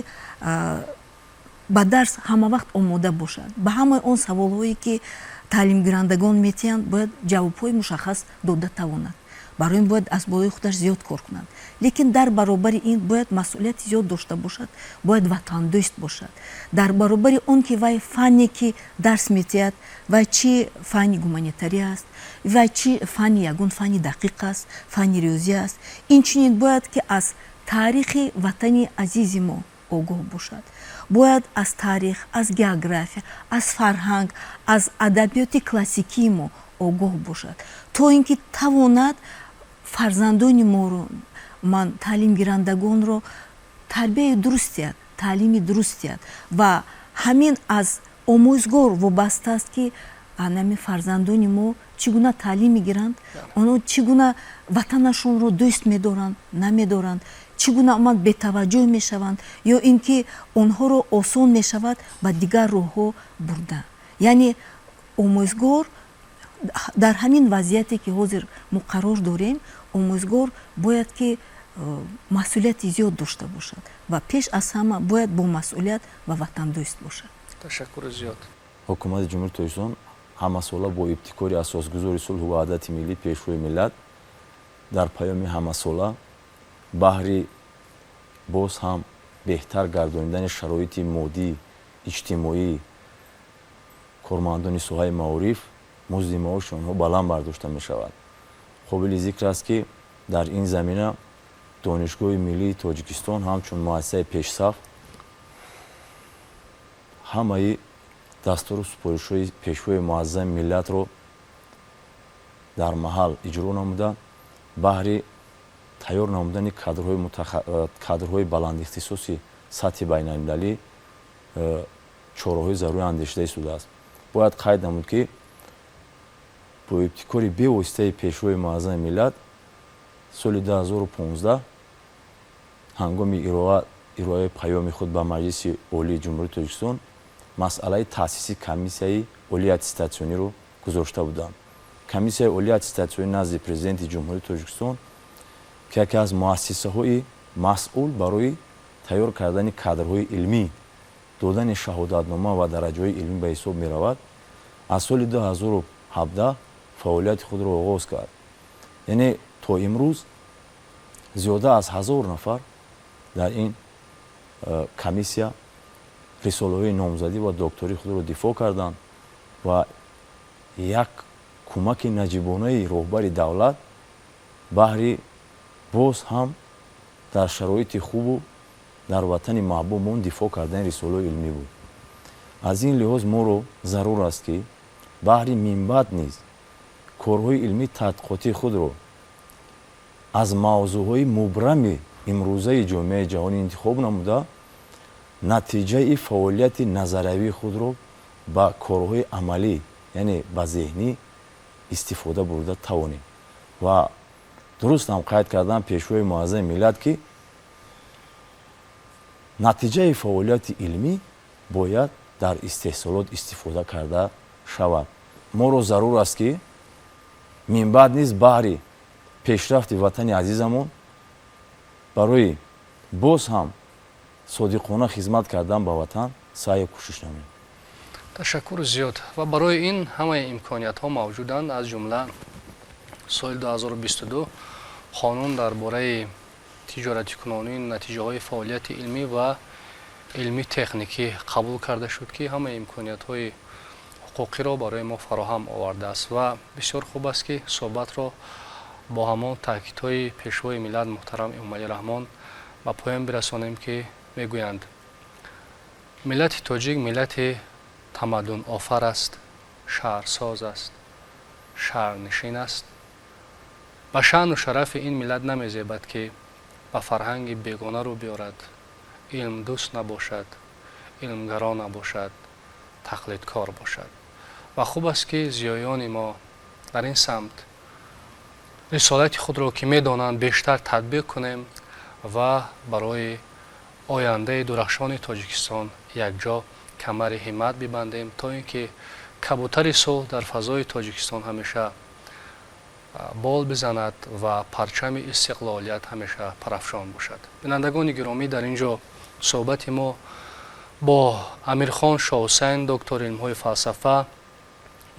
ба дарс ҳама вақт омода бошад, ба ҳамаи он саволҳое, ки таълимгирандагон метиҳанд, бояд ҷавобҳои мушаххас дода тавонад. Барои ин бояд аз болои худаш зиёд кор кунад. Лекин дар баробари ин бояд масъулияти зиёд дошта бошад, бояд ватандӯст бошад. Дар баробари он ки вай фанне, ки дарс метиҳад, вай чӣ фанни гуманитарӣ аст, вай чӣ фанни ягон фанни дақиқ аст, фанни риёзӣ аст, инчунин бояд ки аз таърихи ватани азизи мо огоҳ бошад. Бояд аз таърих, аз география, аз фарҳанг, аз адабиёти классикии мо огоҳ бошад, то ин ки тавонад фарзандони моро, ман таълимгирандагонро тарбияи дуруст диҳад, таълими дуруст диҳад. Ва ҳамин аз омӯзгор вобаста аст, ки анами фарзандони мо чӣ гуна таълим мегиранд, онҳо чӣ гуна ватанашонро дӯст медоранд, намедоранд, чӣ гуна умуман бетаваҷҷӯҳ мешаванд ё ин ки онҳоро осон мешавад ба дигар роҳҳо бурда. Яъне омӯзгор дар ҳамин вазъияте, ки ҳозир мо қарор дорем, омӯзгор бояд ки масъулияти зиёд дошта бошад ва пеш аз ҳама бояд бо масъулият ва ватандӯст бошад. Ташаккури зиёд. Ҳукумати Ҷумҳурии Тоҷикистон ҳамасола бо ибтикори Асосгузори сулҳу ваҳдати миллӣ, Пешвои миллат дар паёми ҳамасола баҳри боз ҳам беҳтар гардонидани шароити моддӣ, иҷтимоӣ кормандони соҳаи маориф музди маоши онҳо баланд бардошта мешавад. Қобили зикр аст, ки дар ин замина Донишгоҳи миллии Тоҷикистон ҳамчун муассисаи пешсаф ҳамаи дастуру супоришҳои Пешвои муаззами миллатро Дар маҳал иҷро намуда, баҳри тайёр намудани кадрҳои баландихтисоси сатҳи байналмилалӣ чораҳои зарурӣ андешида истодааст. Бояд қайд намуд, ки бо ибтикори бевоситаи Пешвои Муаззами миллат соли 2015 ҳангоми ироаи паёми худ ба Маҷлиси Олии Ҷумҳурии Тоҷикистон масъалаи таъсиси Комиссияи Олии аттестатсиониро гузошта буданд. Комиссияи Олии аттестатсионӣ назди Президенти Ҷумҳурии Тоҷикистон, ки яке аз муассисаҳои масъул барои тайёр кардани кадрҳои илмӣ, додани шаҳодатнома ва дараҷаҳои илмӣ ба ҳисоб меравад, аз соли 2017 фаъолияти худро оғоз кард. Яъне то имрӯз зиёда аз 1000 нафар дар ин комиссия рисолаҳои номзадӣ ва доктории худро дифоъ карданд ва як кӯмаки наҷибонаи роҳбари давлат баҳри боз ҳам дар шароити хубу дар ватани маҳбубмон дифоъ кардани рисолаҳои илмӣ буд. Аз ин лиҳоз моро зарур аст, ки баҳри минбаъд низ корҳои илмии тадқиқотии худро аз мавзӯъҳои мубрами имрӯзаи ҷомеаи ҷаҳонӣ интихоб намуда, натиҷаи фаъолияти назариявии худро ба корҳои амалӣ, яъне ба зеҳнӣ истифода бурда тавонем. Ва дуруст ҳам қайд кардан Пешвои Муаззами миллат, ки натиҷаи фаъолияти илмӣ бояд дар истеҳсолот истифода карда шавад. Моро зарур аст, ки минбаъд низ баҳри пешрафти ватани азизамон, барои боз ҳам содиқона хизмат кардан ба ватан саъю кӯшиш намоем. Ташаккури зиёд. Ва барои ин ҳамаи имкониятҳо мавҷуданд, аз ҷумла соли 2022 қонун дар бораи тиҷоратикунонии натиҷаҳои фаъолияти илмӣ ва илмӣ техникӣ қабул карда шуд, ки ҳамаи имкониятҳои ҳуқуқиро барои мо фароҳам овардааст. Ва бисёр хуб аст, ки суҳбатро бо ҳамон таъкидҳои Пешвои миллат муҳтарам Эмомалӣ Раҳмон ба поён бирасонем, ки мегӯянд: миллати тоҷик миллати тамаддунофар аст, шаҳрсоз аст, шаҳрнишин аст. Ба шаъну шарафи ин миллат намезебад, ки ба фарҳанги бегона рӯ биёрад, илмдӯст набошад, илмгаро набошад, тақлидкор бошад. Ва хуб аст, ки зиёёни мо дар ин самт рисолати худро, ки медонанд, бештар татбиқ кунем ва барои ояндаи дурахшони Тоҷикистон якҷо камари ҳиммат бибандем, то ин ки кабутари сулҳ дар фазои Тоҷикистон ҳамеша бол бизанад ва парчами истиқлолият ҳамеша парафшон бошад. Бинандагони гиромӣ, дар ин ҷо суҳбати мо бо Амирхон Шоҳусайн, доктори илмҳои фалсафа,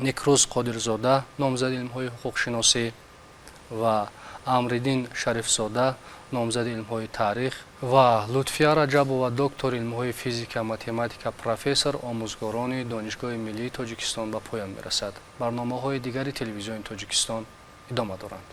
Некрӯз Қодирзода, номзади илмҳои ҳуқуқшиносӣ, ва Амриддин Шарифзода, номзади илмҳои таърих, ва Лутфия Раҷабова, доктори илмҳои физика, математика, профессор, омӯзгорони Донишгоҳи миллии Тоҷикистон ба поён мерасад. Барномаҳои дигари Телевизиони Тоҷикистон идома доранд.